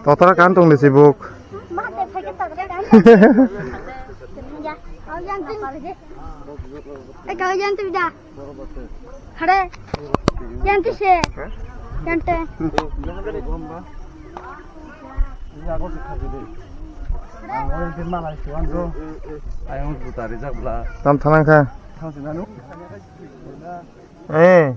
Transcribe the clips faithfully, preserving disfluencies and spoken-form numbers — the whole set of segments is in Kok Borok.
Totora kan tong lisi buk. Hare. Yanti se. Yante. Tam thanang kha. Eh.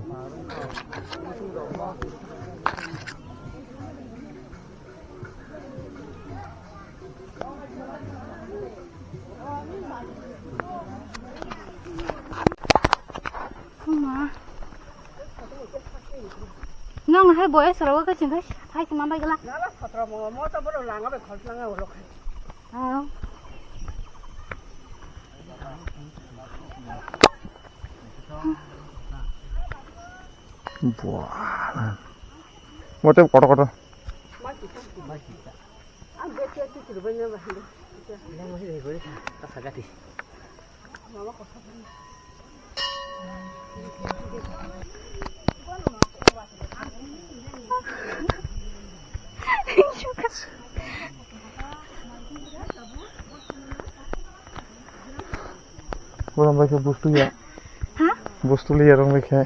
Nong hai boy soro ka ching khai hai ma bai gala. Nala sotro mo mo to boro langa bai khol langa olo khai. Ah. Buah. Mote kotor kotor. Orang baca bus tu ya. Hah? Bus tu liar orang baca.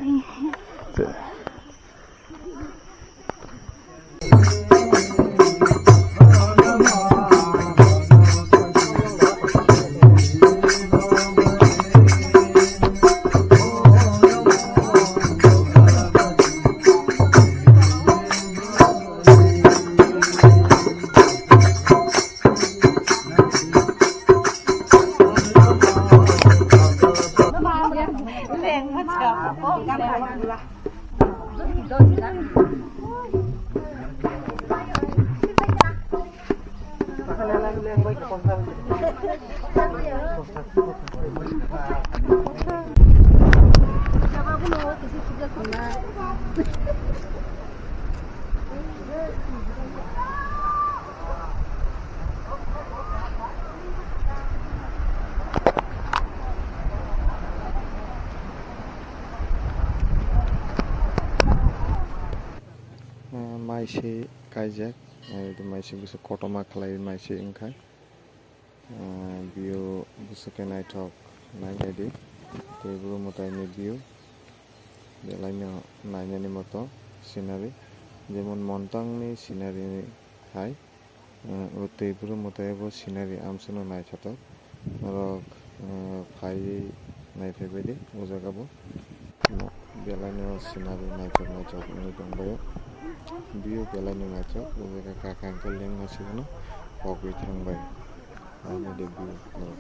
Maisi kaijak, maisi bwswk kotorma khlai maisi wngkha. View bwswk khe naithok, naibaidi. Tei bwrwi mwtaini view belaino nainani moto scenery, jemon Montangni scenery hai. O twi bwrwi mwtai bo scenery amsano naithotok. Norok phaiwi naiphaibaidi o jaga bo. Belaino scenery naithok naithok wngwi tongbaio. View belaino naithok, o jaga kaka hwnkhe lengma sibano pogwi thangbai. Ani de view norok.